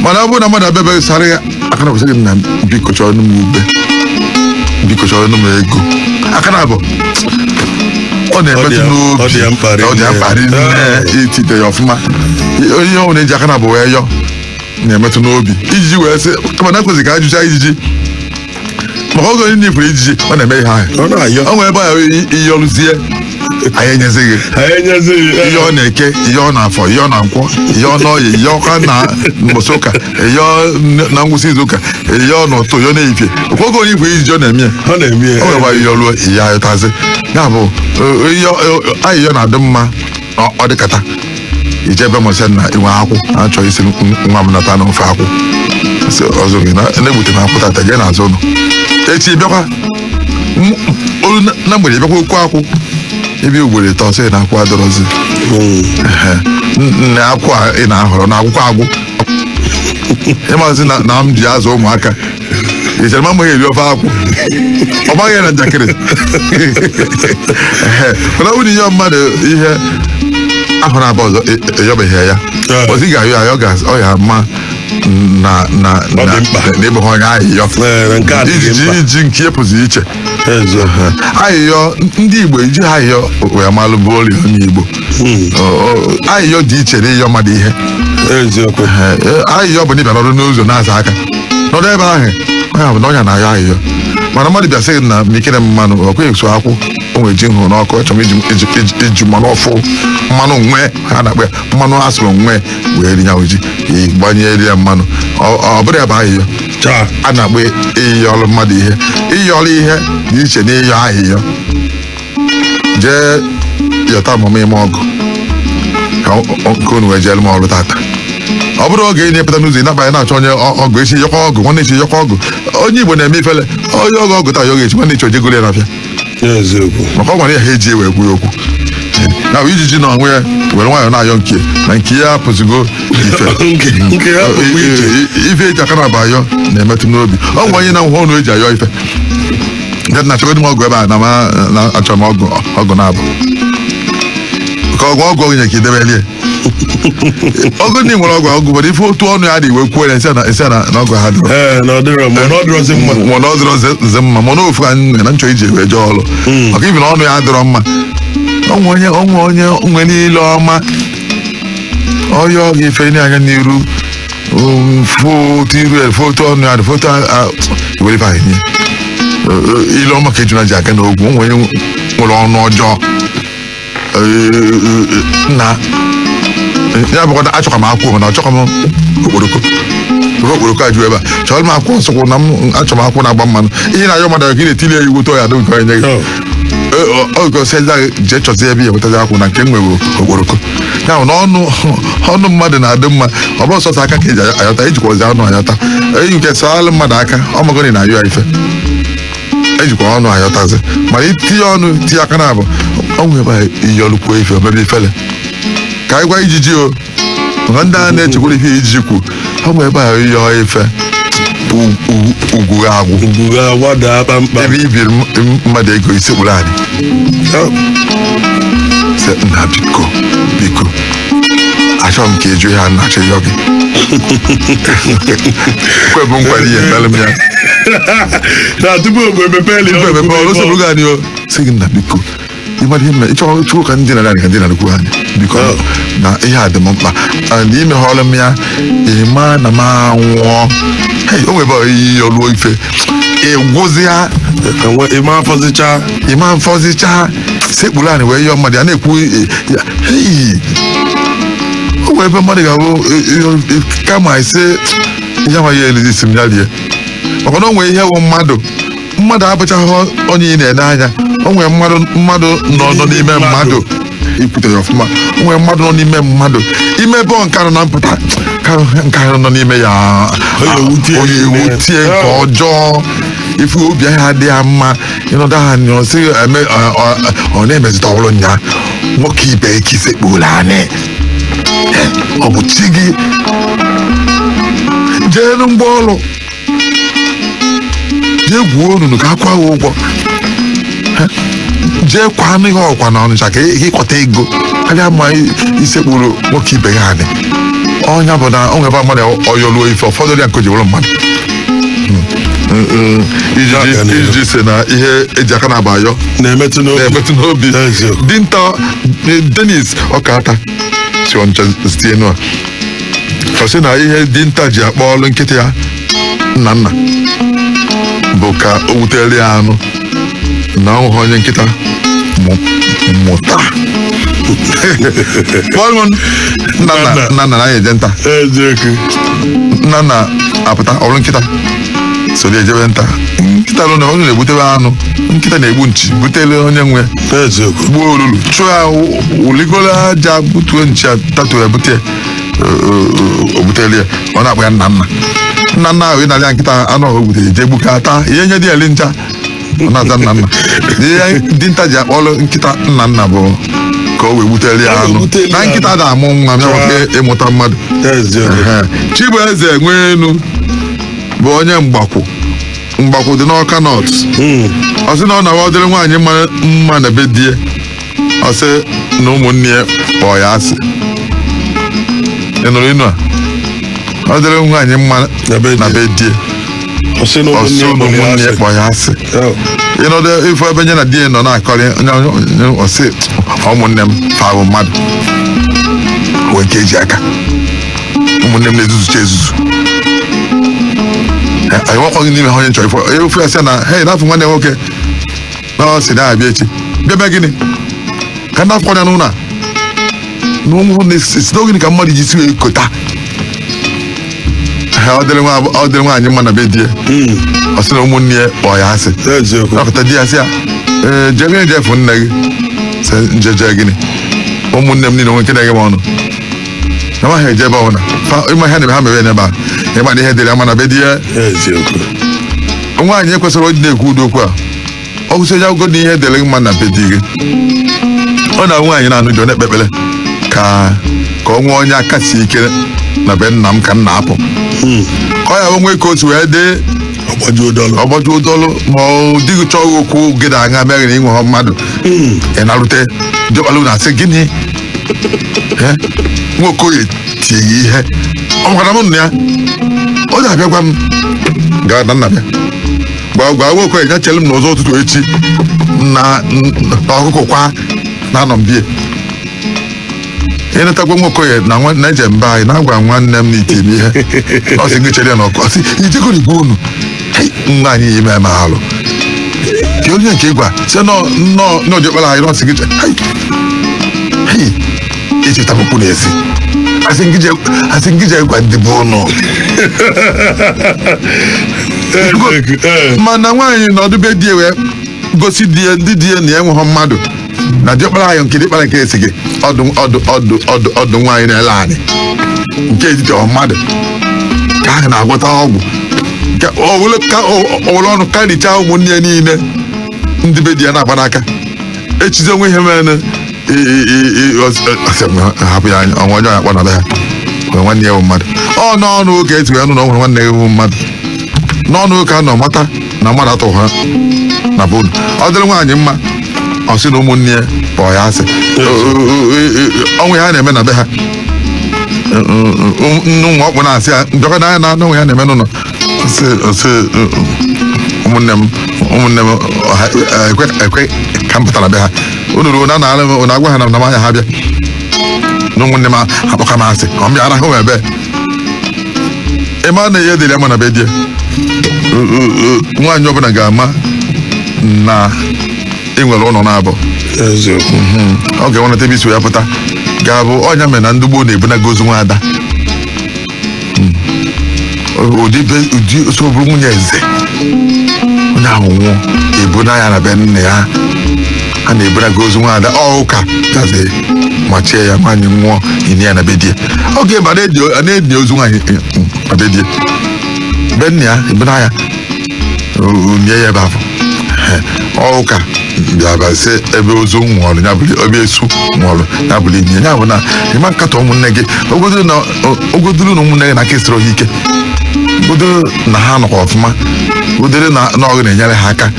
Mana ọ bụrụ na mmadụ abịabeghị sara ya aka na kwesịghị na biko chọrọ m ube, biko chọrọ m ego, aka na abụ ọ na-emetụ n'obi. Ọ dị ya mkpa Ọ dị ya mkpa rinne. rinne itite ya ọfụma. Ihe ọ na-eji aka na abụ wee yọ na-emetụ n'obi. Ijiji wee sị kama na kwesịrị ka ajụcha ijiji, maka oge onye nifuru ijiji ọ na-eme ihe ahụ. Ọ na-ayọ. O nwere ebe ahụ ihe ọrụzie anyị enyezighị. Anyị enyezighị. Ihe ọ na-eke, ihe ọ na-afọ, ihe ọ na-nkwọ, ihe ọ n'ọyị, ihe ọka na mbọsị ụka, ihe ọ na ngwụsị izu ụka, ihe ọ n'ụtụ, ihe ọ na-efie. Oge onye ifuru ijiji ọ na-eme ya. Ọ na-eme ya. O nwekwa ihe ọrụ ihe ayọtazi ya bụ ayịyọ na-adị mma. Ọ dịkata ijebe mọsị na inwe akwụ na-achọ isi nwa m nata n'ofe akwụ. Sị, ọzọ gị na na-egbute m akwụ tata, jee n'azụ ụlọ. Echi bịakwa olu na mgbede bịakwa okwu akwụ ebe ugboro ịtọ, sị na akwụ adọrọzi. Ehe. Na akwụ a ị na-ahọrọ na akwụkwọ agwụ ịmazi na m ji azụ ụmụaka. Ị chere m amaghị eri ofe akwụ? Ọ maghị ya na njakịrị. Ehe. Mana ọ bụrụ na ihe mmadụ ihe ahụ na-aba ọzọ ịyọbeghị ya ọzọ, ị ga-ayọ ayọ ọ ya ama na Ọ na dị mkpa. na ịbụghị onye ayịyọ. Ee, na nke a dị Ijiji mkpa. iji nke pụzi iche. Eziokwu. Ayịyọ ndị Igbo eji ayịyọ wee malụ bụ ori onye Igbo. Ayịyọ dị iche na ịyọ mmadụ ihe. Eziokwu. Ee, ayịyọ bụ na ịbịa nọdụ n'ụzọ na-aza aka nọdụ ebe ahụ, onye bụ na ọnya na-ayọ ayịyọ. Mana mmadụ bịa sị na mikere mmanụ ọ kweghị so akwụ o nwere ji nhụ n'ọkụ, achọrọ m iji mmanụ ọfụ, mmanụ nwe ha na-akpọ ya mmanụ asụrụ nwe wee ri ya ji, gbanye ya mmanụ. Ọ bụrụ ya bụ ayịyọ. Chaa. A na-akpọ ịyọrọ mmadụ ihe. Ịyọrọ ihe dị iche na ịyọ ahịyọ. Jee yọta amụma ime ọgụ ka nke unu wee jeere m ọrụ tata. Ọ bụrụ oge ị na-epụta n'ụzọ ị naba ya na-achọ onye ọgụ, echi yọkwa ọgụ, nwanne echi yọkwa ọgụ. Onye Igbo na-eme ifele onye ọgụ ọgụ taa yọga echi, nwanne echi ojegoro ya n'afịa. Eziokwu. Maka ọ nwere ihe eji ewe ekwu ya okwu na ijiji na onwe ya were nwayọọ na-ayọ nke na nke ya apụzigo ife. Nke ya pụkwa iche. Ife eji aka na abụ ayọ na-emetụ n'obi. Ọ nwere onye na-ahụ ọnụ eji ayọ ife ndị na achọgodị m ọgụ ebe a na ma na achọrọ m ọgụ ọgụ na-abụ ka ọgụ ọgụ ọgụ nye ka idebelie ọgụ ndị nwere ọgụ ọgụ nwere ife otu ọnụ ya dị iwe kwuo ya nsị na nsị na ọgụ ha dịrọ. Ee, na ọ dịrọ mma, na ọ dịrọzi mma. Ma na ọ dịrọ nze mma, ma na ofu anyị nwere na nchọ iji wee jee ọrụ, maka ibi na ọnụ ya adịrọ mma. Onwe onye onwe onye nwe niile ọma ọyọ ọ ga-efe anya n'iru, foto iru ya, foto ọnụ ya dị foto were ife anyị nye ile ọma ka ejuna ji aga n'ogwu. Onwe onye nwere ọnụ ọjọọ na ya bụkwa achọkwa m akwụ, mana achọkwa m okporoko ofe okporoko ajụ ebe a chọrọ m akwụ nsụkwụ na m achọ m akwụ na-agba mmanụ. Ihe na-ayọ mmadụ ka ị na-etili ya iwu tụọ ya adị nke onye nye gị oge ọsọ eze jee chọzi ebe ya nwetazi akwụ na nke m nwere okporoko ya. Ya bụ na ọnụ ọnụ mmadụ na-adị mma. Ọ bụrụ sọsọ aka ka eji ayọta, ejikwazi ọnụ ayọta. Eyi nke saalụ mmadụ aka, ọ magoni na ayọ ya ife, ejikwa ọnụ ayọtazi. Mana itinye ọnụ, tinye aka na abụ ọnwụ ebe a, iyọlụkwuo ife omebe ifele. Ka anyị gwa ijiji o, maka ndị a na-echekwara ihe ijiji kwu, ọ bụ ebe a yọọ ife, ugwu agwụ. Ugwu ga-agbada kpamkpam. Ebe ibiri mmadụ ego, isekpuru anyị, sị, "Nna, biko, biko, achọrọ m ka ịjụ ihe a na-achọ ịyọ gị. Kwebụ nkwa ihe emere m ya." Na tupu o emepe. Tupu emepe ọrụ, nsogbu gị anyị o sị gị, "Nna, biko, ịmara ihe mere ịchọrọ chukwu ka ndị nara ka ndị narịkwu anyị, biko, na ihe a dị m mkpa and imeghọrọ m ya, ịma na m anwụọ." Hey, o nwebe iyi ọlụọ ife ịgwụzịa. Ịma afọzicha. Ịma mfọzicha, sekpuru anyị wee yọọ mmadụ ya na-ekwu ya, hey, o nwere ebe mmadụ ga-abụ kama ise ihe amaghị elizi isi m ya rie, maka na o nwere ihe bụ mmadụ, mmadụ abụchaghị onye ị na-ene anya. O nwere mmadụ, mmadụ nọ n'ime mmadụ. Ikwute ya ọfụma, o nwere mmadụ nọ n'ime mmadụ. Ime ebe nke nọ na mpụta ka nke ahụ nọ n'ime ya. Onye ewutie. Onye ewutie nke ọjọọ, ifu obi ahụ adịghị ya mma. Ịnọdụ ha anya, ọ sị eme ọ na-emezita ọhụrụ nya nwoke ibe ike isekpuru anị. Ọ bụ chi gị jee ngwa ọrụ, jee gwuo onunu ka akwa gị ụgwọ, jee kwa anụ ihe ọkwa na Ọnịcha ka ịkwata ego karịa ma isekpuru nwoke ibe gị anị. Ọnya bụ na o nwebe mmadụ ọyọluo ife ụfọdụ ya nke o ji bụrụ mmadụ. Ijiji ijiji si na ihe eji aka na-aba ayọ na-emetụ n'obi. Na-emetụ n'obi. Eziokwu. Dinta Denis Ọkata si Ọnịcha site enu a, ọ sị na ihe dinta ji akpọ ọlụ nkịta ya nna nna bụ ka o wutere ya anụ na ọhụghị onye nkịta mụta kpọọ m nna nna nna nna na anyị eje nta. Eziokwu. Nna nna apụta ọrụ nkịta soro ejebe nta. Nkịta nọ na onye na-egbutebe anụ, nkịta na-egbu nchi butere onye nwe. Gbuo olulu, chụọ ya, wuligolo aja, butuo nchi a, tatuo ya, bute ya, o butere ya. Ọ na-akpọ ya nna nna nna nna ahụ. Ịnarị ya nkịta anụ ahụ o butere, jee gbuka taa ihe nye dị eli ncha, ọ na-aza nna nna. Ihe dinta ji akpọrọ nkịta nna nna bụ ka o wee gbutere ya anụ. Butere ya na nkịta na-amụ nwa ya nwoke ịmụta mmadụ. Ehe. Chibueze nwee enu bụ onye Mgbakwu. Mgbakwu dị n'Ọka North. Ọ sị na ọ na-awa dịrị nwaanyị mma mma na be die, ọ sị na ụmụnne ya kpọọ ya asị. Ị nụrụ inu a? Ọ dịrị nwaanyị mma na be na die. Be die. Ọ sị na ọ sị ụmụnne na ụmụnne ya kpọrọ kpọọ ya asị. ya asị. Ịnọdụ ifu ebe nye na di ya nọ na-akọrị ọ sị ụmụnne m fa bụ mmadụ wee nke eji aka, ụmụnne m na-ezuzucha ezuzu. Anyị nwekwaghị n'ime ha onye nchọrọ ifo ofu ya sị na hei, n'afọ nwanne nwoke na ọ sị na-abịa echi, bịa bịa gịnị ka ndị afọ ya n'ụlọ a na ụmụ na-esi n'ogini ka mmadụ ji si wee kota ha. Ọ dịrị nwaanyị mma na be di ya, ọ sị na ụmụnne ya kpọọ ya asị. Napụta di ya sị ya, ee, jee gịnị, jee fụ nne gị, sị njeje gịnị, ụmụnne m niile nwe nke na-eghe m ọnụ na ma ha eje ebe ọbụla. Ịma ihe na-eme ha mere n'ebe a, ịma na ihe dịrị ama na be di ya. Nwaanyị ekwesịrị ịdị na-ekwu ụdị okwu a. Ọ kwụsị ya ụgwọ na ihe dịrị gị mma na be di gị. Ọ na nwaanyị na-anụ di, ọ na-ekpe ekpere ka ọ nwee onye aka si ike na be nna m ka m na-apụ, ka ọ ya bụ nwee ka otu wee dị. Ọgbajuo dọlụ. Ọgbajuo dọlụ, ma ọ dịghị chọọ okwu gị na aṅa mere na ịnwe mmadụ ị na-arute jọkpalụ na asị gịnị. Eh? Nwokoye tie ya ihe ọ makana m nna ya, ọ na-abịa gwa m gaa na nna bịa gwa gwa Nwokoye ya chere m n'ụzọ ụtụtụ echi na na ọkụkọ kwa na anọ m bie ịnatagwa. Nwokoye na na eje mba anyị na-agwa nwanne m na ite m ihe, ọ sị gị chere ya n'ọkụ, ọ sị ijegorigwe unu. Hei, nwa anyị ime eme alụ ka onye nke ịgwa sị nọ nnọọ n'ojekpara anyị na ọ sị gị hei hei, echetakwu n'ezi, asị ngị je gwa ndị bụ ụnụ. Eziokwu. Mana nwaanyị nọdụ be die wee gosi die ndị die na ya enweghị mmadụ. Na diọkpara anyị nke diọkpara nke esi gị ọdụ ọdụ ọdụ ọdụ ọdụ nwaanyị na-ele anyị nke etiti ọ mmadụ ka ahụ na-agwọta ọgwụ ka o were ka o were ọnụ karịchaa ụmụnne ya niile ndị be di ya na-agba n'aka echizi onwe ihe mere hapụ ya anya ọnwa ọjọọ ya kpọ na be ha nwere nwanne ya bụ mmadụ ọ n'ọnụ ụka esi wee nụ na ọ nwere nwanne ya bụ mmadụ n'ọnụ ụka nọ mata na mmadụ atụ ha na be unu. Ọ dịrị nwaanyị mma, ọ sị na ụmụnne ya kpọọ ya asị. Ọnwụ ya na-eme na be ha, nnu nwa ọkpụ na-asị ya njọkọ na na ọnwụ ya na-eme n'ụlọ, sị sị ụmụnne m ha ekwe ekwe ka m pụtara be ha. Unu ruo na na unu agwa ha na m anya ha bịa na ụmụnne m akpọka m asị ọ m bịa arahụ m ebe ịma na ihe dịrị ya ma na be di ya. Nwaanyị ọbụla ga-ama na ị nwere ụlọ na-abụ. Eziokwu. Ọ ga-enwenata ebe isi wee pụta ga-abụ ọnya mere na ndị gboo na-ebunago ozu nwaada. Ụdị ụdị so bụrụ nwunye eze, onye ahụ nwụọ, ebuna ya na be nna ya. A na-ebunago ozu nwaada. Ọ ụka gazi machie ya. Nwaanyị nwụọ, ini ya na be di ya. Oge ebe a na-edi ozu nwaanyị na be di ya, be nna ya, ebuna ya nie ya ebe ahụ. Ọ ụka bịa sị ebe ozu nwụọrụ ya bụrụ ebe esu nwụọrụ ya bụrụ inye ya bụ na ịma nkatọ ụmụnne gị ogoduru na ụmụnne gị na aka esiri ha ike, ogoduru na ha nọkwa ọfụma, goduru na ọgụ na-enyere ha aka.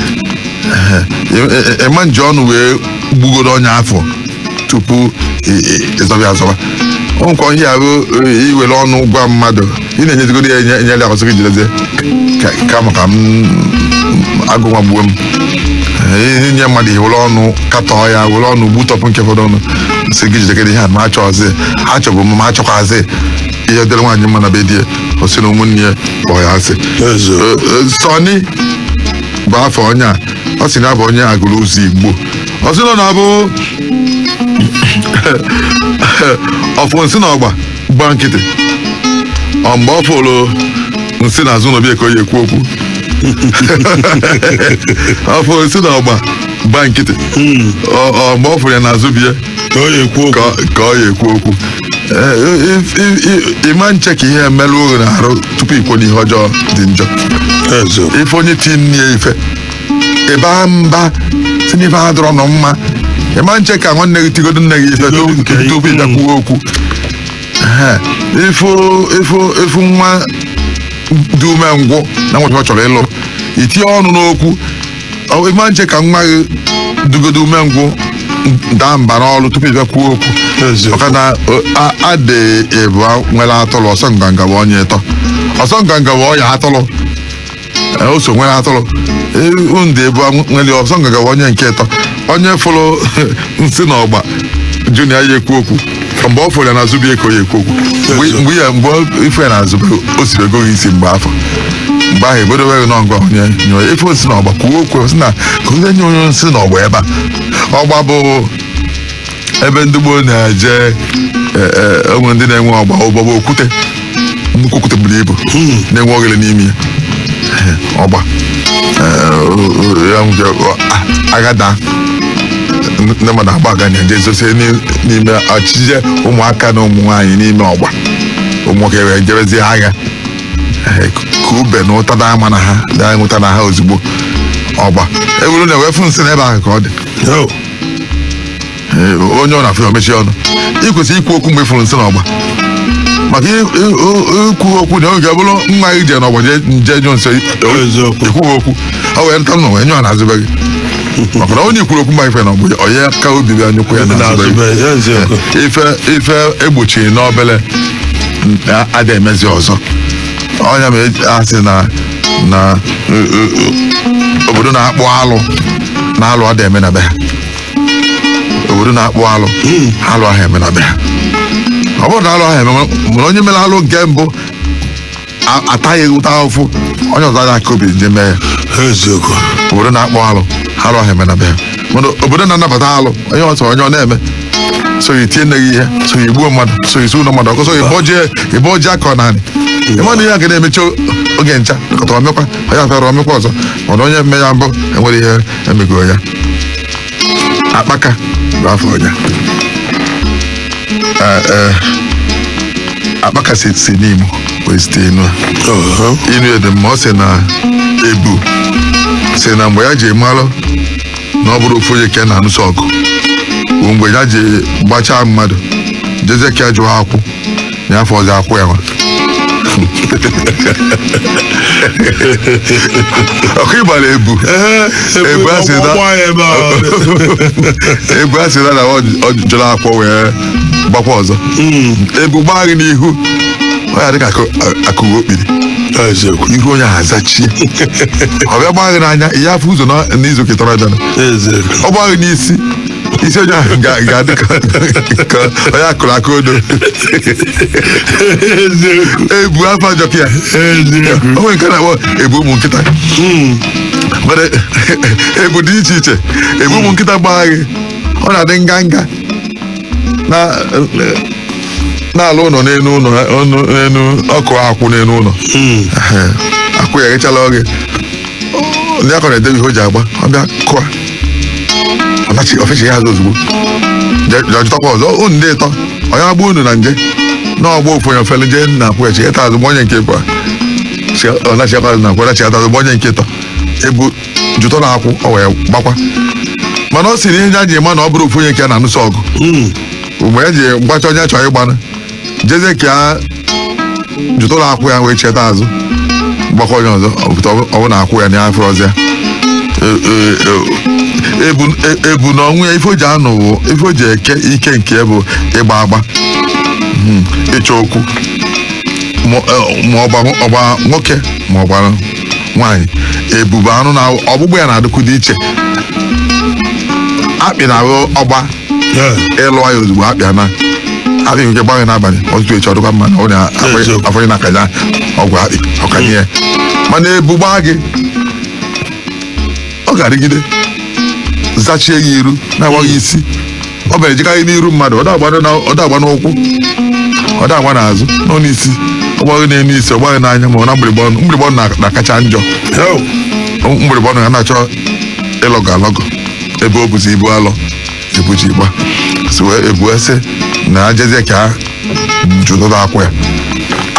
Ịma nji ọnụ wee gbugoro onye afọ tupu ịzọba azọba. O nkwa ihe ya bụ iwere ọnụ gwa mmadụ ị na-enyezigoro ya enyere ya ọsọ gị jidezie ka maka m agụ nwa gbuo m. Inye mmadụ ihe, were ọnụ katọọ ya, were ọnụ gbutọpụ nke fọdụ ọnụ sị gị jidekere ihe a ma achọghịzị achọbụ m ma achọkwazị ihe dịrị nwaanyị mma na be di ya, o si na ụmụnne ya kpọọ ya asị. Sọni bụ afọ onye a. Ọ sị na ya bụ onye agụrụ ụzọ Igbo. Ọ sị na ọ na-abụ ọfụ nsị na ọgba gba nkịtị. Ọ mgbe ọ fụrụ nsị na azụ n'obi ka o yi ekwu okwu. Ọ fụrụ nsị na ọgba gba nkịtị. Ọ mgbe ọ fụrụ ya n'azụ bie ka ọ ya ekwu okwu. Ka ọ ya ekwu okwu. Ịma nche ka ihe emerụ oge na-arụ tupu ikwu n'ihe ọjọọ dị njọ. Ife onye ti nne ya ife ịba mba si n'ife ha dọrọ nọ mma. Ịma nche ka nwanne gị tigodo nne gị ife tupu ịbịa kwuo okwu. Ifu ifu ifu nwa dị umengwụ na nweta ọ chọrọ ịlụ, itinye ọnụ n'okwu. Ịma nche ka nwa gị dugodo umengwụ daa mba n'ọrụ tupu ịbịa kwuo okwu. Maka na adị ịbụa nwere atụrụ ọsọ nganga bụ onye ịtọ ọsọ nganga bụ ọya atụrụ. O so nwere atụrụ ndị ịbụa nwere ọsọ nganga bụ onye nke ịtọ. Onye fụrụ nsị na ọgba junior ya ekwu okwu mgbe ọ fụrụ ya n'azụ bie ka o ya ekwu okwu mgbe ya mgbe ifu ya n'azụ o siri ego gị isi mgbe afọ mgbe ahụ ebodobeghị n'ọgụ onye nye ife nsị na ọgba kwuo okwu sị na ka onye nye onye nsị na ọgba ebe a. Ọgba bụ ebe ndị gboo na-eje enwe ndị na-enwe ọgba ụgbọgba okwute, nnukwu okwute buru ibu na-enwe oghere n'ime ya. Ọgba agada ndị mmadụ agba aga na-eje zosie n'ime ọchịchị ụmụaka na ụmụ nwaanyị n'ime ọgba, ụmụ nwoke wee jebezie agha ka ube na ụta na-ama na ha na-enweta na ha ozugbo. Ọgba ewuru na ewefu nsị n'ebe ahụ ka ọ dị. Onye ọ na-afụ ya omechie ọnụ. Ị kwesịrị ikwu okwu mgbe ị fụrụ nsị n'ọgba, maka ikwu okwu na oge bụrụ mma ije n'ọgba nje nyụ nsị ikwughị okwu ọ wee nta nọ wee nyụọ n'azụ be gị, maka na onye kwuru okwu mgbe ife n'ọgba onye ka obi bịa nyụkwu ya n'azụ be gị. Ife ife egbochiri n'obele adịghị emezi ọzọ. Ọnya ma asị na na obodo na-akpụ alụ na alụ adịghị eme na be ha. Obodo na-akpụ alụ, alụ ahụ eme na be ha. Ọ bụrụ na alụ ahụ eme mana onye mere alụ nke mbụ ataghị ụta ahụfụ, onye ọzọ adịghị aka obi nje mee ya. Obodo na-akpụ alụ, alụ ahụ eme na be ha. Mana obodo na-anabata alụ, onye ọzọ onye ọ na-eme so yi tie nne gị ihe, so yi gbuo mmadụ, so yi su ụlọ mmadụ ọkụ, so yi bọjie aka naanị ịma na ihe a ga na-emechi oge ncha kọtara omekwa onye afere omekwa ọzọ. Mana onye mme ya mbụ enwere ihe emego ya. Akpaka bụ afọ ọnya. Ee, ee, akpaka si n'Imo wee site inu a. Inu ya dị mma. Ọ sị na ebu si na mgbe ya ji malụ na ọ bụrụ ofu onye ka ya na-anụso ọgụ bụ mgbe ya ji gbachaa mmadụ, jezie ka ya jụọ akwụ na afọ ọzọ akwụ ya nwa. Ọkụ ịgbara ebu. Ebu a sị na Ọgbọ ya ebe a. Ebu a sị na ọ jụrụ akwụ wee gbakwa ọzọ. Ebu gbaa gị n'ihu, ọ ya dịka akụghị okpiri. Eziokwu. Ihu onye ahụ azachie. Ọ bịa gbaa gị n'anya, ihe afọ ụzọ n'izu ketara bịara. Eziokwu. Ọ gbaa gị n'isi, isi onye ahụ ga-adị ka onye akụrụ aka odo. Eziokwu. Ebu afọ ajọka ya. Eziokwu. O nwere nke a na-akpọ ebu ụmụ nkịta. Mana ebu dị iche iche. Ebu ụmụ nkịta gbaa gị, ọ na-adị nganga na-alụ ụlọ n'elu ụlọ, n'elu ọkụ akwụ n'elu ụlọ. Akwụ ya eghechala oge, ndị akọ na-edebe ihe o ji agba, ọ bịa kụa, ọ fechi ya azụ ozugbo, jee jụtakwa ọzọ. Unu ndị ịtọ, onye agba unu na nje na ọgba ofu onye ofele jee na akwụ ya chigheta azụ, gba onye nke bụ ọ nachiakwa azụ na akwụ, nachiata azụ, gba onye nke ịtọ. Ebu jụtọ na akwụ, ọ wee gbakwa. Mana ọ sị na ihe ya ji ma na ọ bụrụ ofu onye nke a na-anụso ọgụ, mgbe ya ji gbacha onye chọrọ ịgbanụ, jezie ka ya jụtụrụ akwụ ya wee cheta azụ gbakọ onye ọzọ, ọ bụ na akwụ ya na afọ ọzọ ya. Ebu na ọnwụ ya, ife o ji anụ bụ ife o ji eke ike nke ya bụ ịgba agba, ịchọ okwu, ma ọgba nwoke ma ọgba nwaanyị. Ebube anụ na ọgbụgbụ ya na-adịkwu dị iche. Akpị na-ahụ ọgba ịlụọ ya ozugbo, akpị ana akpị nke gbaghị n'abalị ọtụtụ echi, ọdụkwa mma na ọ na-afọ na akaja ọgwụ akpị ọkanye ya. Mana ebu gbaa gị, ọ ga-adịgide zachie gị iru, na-agbaghị isi. Ọ bịara ejikarị n'iru mmadụ, ọ da-agba n'ụkwụ, ọ da-agba n'azụ, nọ n'isi. Ọ gbaghị n'elu isi, ọ gbaghị n'anya, ma ọ na mgbịrịgba ọnụ. Mgbịrịgba ọnụ na-akacha njọ. Mgbịrịgba ọnụ ya na-achọ ịlọgọ alọgọ ebe o buzi ibu alọ ebuji gba si wee ebu ese na ajezie ka jụdọda akwụ ya.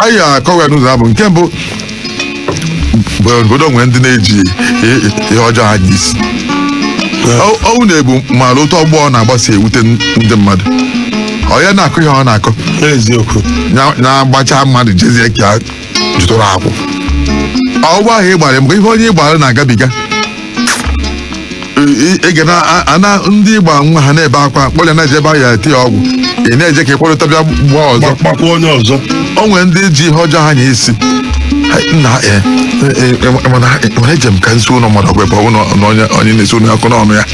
Anyị akọwa ya n'ụzọ abụ. Nke mbụ bụ obodo nwere ndị na-eji ihe ọjọọ anya isi. Ọnwụ na-ebu mara otu ọgbọ na-agbasi ewute ndị mmadụ, ọ ya na-akụ ihe ọ na-akọ. Eziokwu. Na-agbacha mmadụ, jezie ka jụtụrụ akwụ. Ọgbọ ahụ ị gbara, mgbe ihe onye ị gbara na-agabiga, ị ga na ndị ịgba nwa ha na-ebe akwa kpọrọ ya na-eje ebe ahụ ya ete ya ọgwụ, ị na-eje ka ị kpọrọta bịa gbaa ọzọ. Gbakwa onye ọzọ. O nwere ndị ji ihe ọjọọ ha nya isi. Nna, mana eje m ka nsi ụlọ mmadụ ọgwụ ebe ọ bụ na onye na-esi ụlọ ọkụ n'ọnụ ya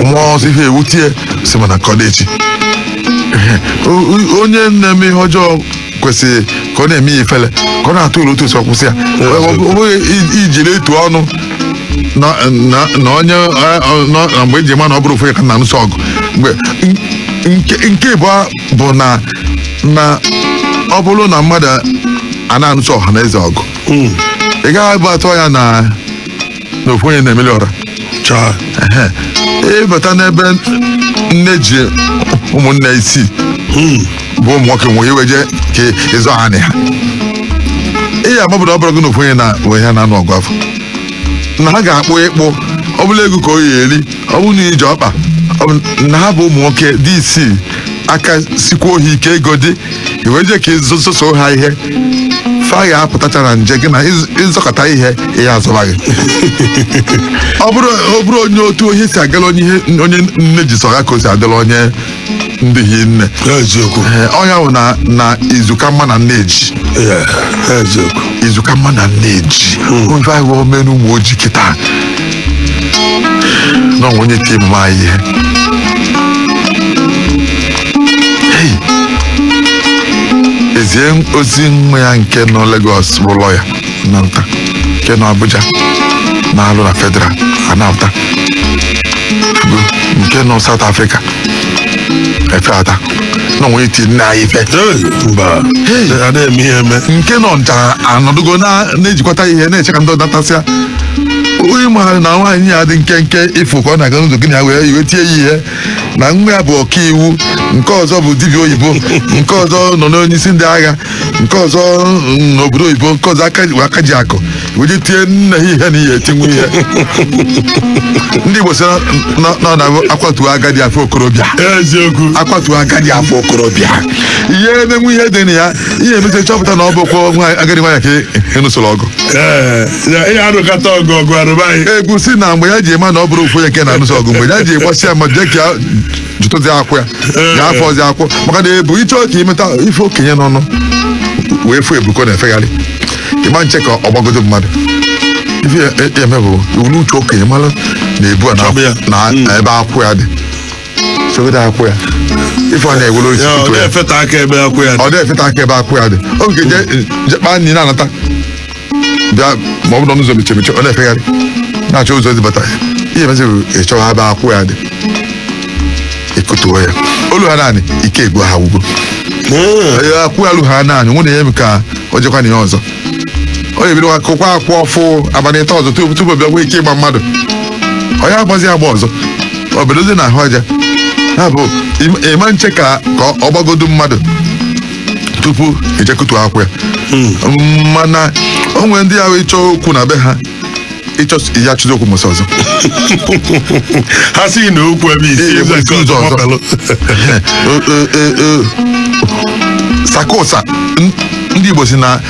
ọmụọ ọzọ, ihe ewutie si mana ka ọ dị echi. Onye na-eme ihe ọjọọ kwesịrị ka ọ na-eme ya ifele, ka ọ na-atụ ụlọ otu osi ọkwụsị ya. Ọ bụghị ijiri etu ọnụ na onye na mgbe eji ma na ọ bụrụ ofu onye ka na nsọ ọgụ. Mgbe nke ịbụọ bụ na ọ bụrụ na mmadụ a na-anụsọ ọha na eze ọgụ, ị gaghị abụ atụ anya na ofu onye na-emeli ọra. Chaa. Ịbata n'ebe nne ji ụmụnne isii bụ ụmụ nwoke nwere iwe je ka ịzọ ha ha, ị ya amabụrụ ọ bụrụ gị na ofu onye na onye na-anụ ọgụ afọ na ha ga-akpụ ịkpụ, ọ bụla ego ka o ya eri, ọ bụrụ na ije ọkpa, na ha bụ ụmụ nwoke dị isii aka sikwuo ha ike, ego dị iwe je ka ịzụsoso ha ihe fa ga-apụtacha na nje gị na ịzọkọta ihe ihe azọba gị. Ọ bụrụ onye otu onye si agala onye ihe onye nne ji sọ ya ka o si adịla onye ndị hi nne. Eziokwu. Ọnya bụ na izuka mma na nne ji. Eziokwu. Izuka mma na nne ji ife ahụ omenu ụmụ ojii kịta na onwe onye tie emume anyị ihe. Hey! Ezie ozi nwa ya nke nọ Lagos bụ lọya na nta, nke nọ Abuja na-alụ na federal anapụta, nke nọ South Africa efe ata na onwe tie nne anyị ife. Mba. Hey! A na-eme ihe eme. Nke nọ ncha anọdụgo na-ejikwata ihe na-eche ka ndị natasịa. Onye maara na nwaanyị ya dị nkenke ịfụ ka ọ na-aga n'ụzọ gị na ya wee iwe tie ya ihe na nwa ya bụ ọkaiwu, nke ọzọ bụ dibịa oyibo, nke ọzọ nọ n'onye isi ndị agha, nke ọzọ n'obodo oyibo, nke ọzọ aka ji akụ, wee tie nne ha ihe na ihe etinwu ihe. Ndị Igbo sị na akwatuo agadi afọ okorobịa. Eziokwu. Akwatuo agadi afọ okorobịa, ihe emenwu ihe dị na ya, ihe emecha chọpụta na ọ bụkwa agadi nwaanyị ka ịnụsoro ọgụ. Ee, ihe arụkata ọgụ ọgụ arụba anyị. Egwu si na mgbe ya ji ema na ọ bụrụ ofu onye nke na-anụso ọgụ, mgbe ya ji gbasịa mmadụ jee ka ya jụtụzi akwụ ya ya afọ ọzọ akwụ, maka na ebu ịchọ ka imeta ife okenye n'ọnụ wee fụ ebuko na-efegharị ịma nche ka ọ gbagodo mmadụ. Ife ya eme bụ ulu uche okenye mara na ebu a na ebe akwụ ya dị sogodo akwụ ya, ife ọ na-ewere osisi ọ na-efeta aka ebe akwụ ya dị. Ọ na-efeta aka ebe akwụ ya dị. Oge je kpaa nri na-anata bịa, ma ọ bụ n'ụzọ meche meche, ọ na-efegharị na-achọ ụzọ ezibata ihe emezi bụ ịchọwa ebe akwụ ya dị, ịkụtuo ya olu ha naanị ike egbu ha ugwo akwụ ya lu ha naanị nwunye ya ka o jekwa na ya ọzọ ọ ga-ebido akụkwa akwụ ọfụ abalị ịta ọzọ tupu bịa nwee ike ịgba mmadụ. Ọ ya agbazi agba ọzọ, ọ bidozi na ahụ aja ya bụ ịma nche ka ọ gbagodo mmadụ tupu ejekutu akwụ ya. Mana o nwere ndị ahụ ịchọ okwu na be ha, ịchọ ya chụzi okwu mụsị ọzọ. Ha sị na okwu ebe isi ụzọ ọzọ. Sakosa, ndị Igbo si na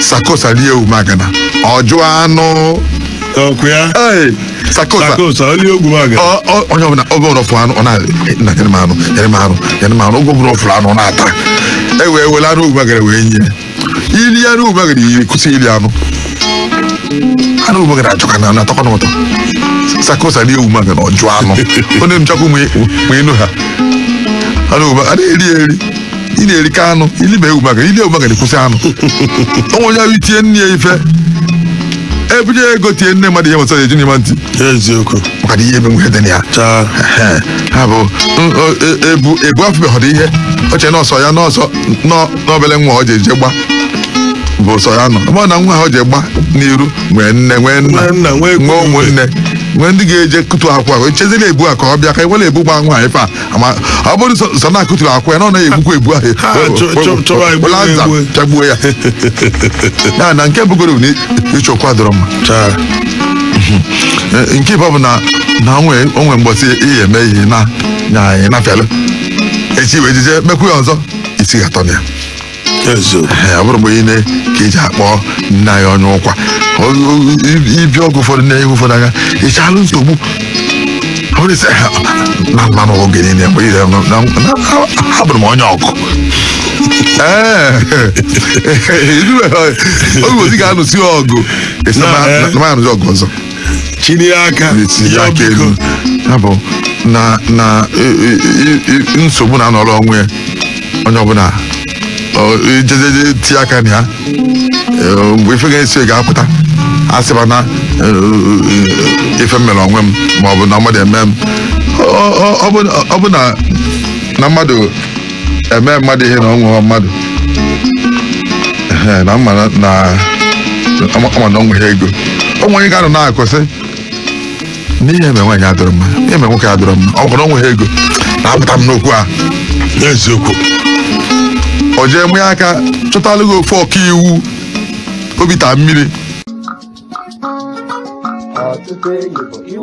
sakosa rie ogwumagana ọ jụọ anụ. Ọkụ ya. Sakosa rie ogwumagana. Onye ọbụla ọ bụla fụrụ anụ ọ na-nyere m anụ, nyere m anụ, nyere m anụ. Oge ọbụla ọ fụrụ anụ ọ na-ata, e wee were anụ ogwumagana wee nye ili anụ ogwumagana yiri kwụsị ili anụ. Anụ ogwumagana achọka na atọkọ n'ụtọ. Sakosa rie ogwumagana ọ jụọ anụ. Onye nchọkwa ma enu ha anụ ogwumagana eri eri, ị na-erika anụ ilibe ogwumagana, ili ogwumagana kwụsị anụ. Onwe onye ahụ itinye nne ya ife ebunye ego tie nne mmadụ ihe mụta eji n'ime ntị. Eziokwu. Maka na ihe emenwe dị na ya ha bụ ebu ebu afụbeghọdụ ihe oche nọọsọ ya nọọsọ n'obele nwa ọ ji eje gba bụ sọ ya nọ ma na nwa ha ọ ji gba n'iru nwee nne nwee nna nwee ụmụnne nwee ndị ga-eje kutu akwa echezila ebu a ka ọ bịa ka ewere ebu gba nwaanyị fa ama ọ bụrụ sọ na akụturu akwa ya na ọ naghị egbukwa ebu ahụ chagbuo ya. Ya na nke bụgoro na ịchọkwa dọrọ mma. Nke bụ na na onwe mgbọsị ihe eme ihe na ịnafịalụ echi wee jije mekwu ya ọzọ isi ga-atọ na ya. Ọ bụrụ mgbe niile ka eji akpọ nna ya onye ụkwa ibi ọgụ ụfọdụ na ihe ụfọdụ anya ịchalụ nsogbu na mmanụ oge niile mgbe abụrụ m onye ọgụ. Ee, oge ozi ga-anụsi ọgụ anụzi ọgụ ọzọ chinie aka elu ya bụ na na nsogbu na-anọrọ onwe ya onye ọbụla ijejeje tie aka na ya mgbe ife ga-esi ga-apụta asịba na ife m mere onwe m ma ọ bụ na mmadụ eme m ọ bụ na mmadụ eme mmadụ ihe na ọ nwụọ mmadụ na mma na ama na ọ nweghị ego o nwere ga-anọ na-akụ sị n'ihe eme nwaanyị adọrọ mma, ihe eme nwoke adọrọ mma, ọ bụrụ na ọ nweghị ego na-apụta m n'okwu a. Eziokwu. O jee mụ ya aka chọtalụ gị ofu ọka iwu obi taa mmiri.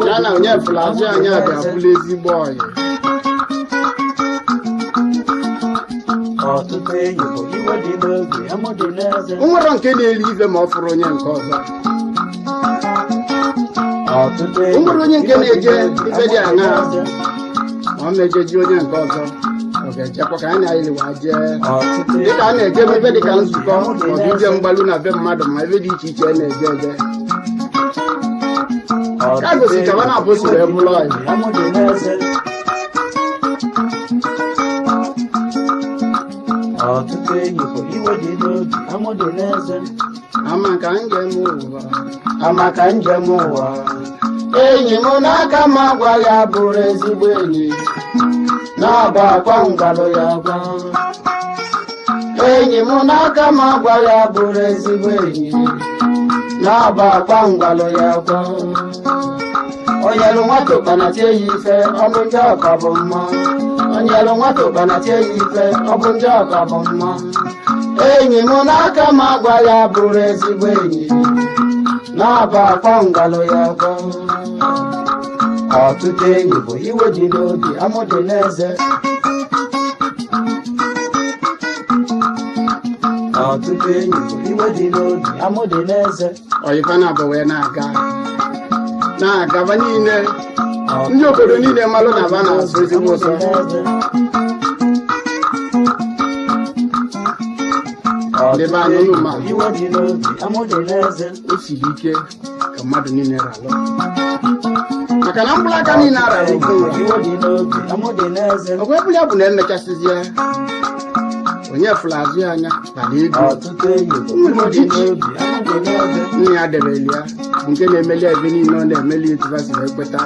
Ya na onye fụlazị anyị abịa bụla ezigbo ọyị. Nwere nke na-eri ife ma ọ fụrụ onye nke ọzọ. Nwere onye nke na-eje ife dị aṅaa ma ọ mejeji onye nke ọzọ ọ ga-ejekwa ka anyị na-ayịwa jee dịka a na-eje ebe dịka nzukọ maọbụ ije mgbalu na be mmadụ ma ebe dị iche iche a na-eje eje ka gosi ka na abụ siri ebụla ọyị. Ama ka njem ụwa, ama ka njem ụwa, enyi m n'aka m agwa ya bụrụ ezigbo enyi na-aba akwa ngwalụ ya gwa. Enyi m n'aka m agwa ya bụrụ ezigbo enyi Na-aba akwa ngwalụ ya gwa. Onyelu nwata ụkpana tie ya ife, ọ bụ njọ ka ọ bụ mma? Onyelu nwata ụkpana tie ya ife, ọ bụ njọ ka ọ bụ mma? Enyi m n'aka m agwa ya bụrụ ezigbo enyi. Na-aba akwa ngwalụ ya gwa. Ọtụtụ enyi bụ iwe dị n'obi, amụ dị n'eze. Ọtụtụ enyi bụ iwe dị n'obi, amụ dị n'eze. Ọyịfa na-abụ wee na-aga na-agaba niile, ndị obodo niile malụ na aba na-asụ ezigbo ụsọ. Ndị be anyị, unu ma Iwe dị n'obi, amụ dị n'eze. O siri ike ka mmadụ niile ralụ, maka na mkpụrụ aka niile arara ofu nra. Iwe dị n'obi, amụ dị n'eze. Ọgwa ebulu ya bụ na emechasịzie, onye fụrụ azụ ya anya bara ego. Ọtụtụ enyi bụ iwe dị n'obi, amụ dị n'eze. Nne ya debere ya bụ nke na-emeli ebe niile ọ na-emeli etu si wee kweta.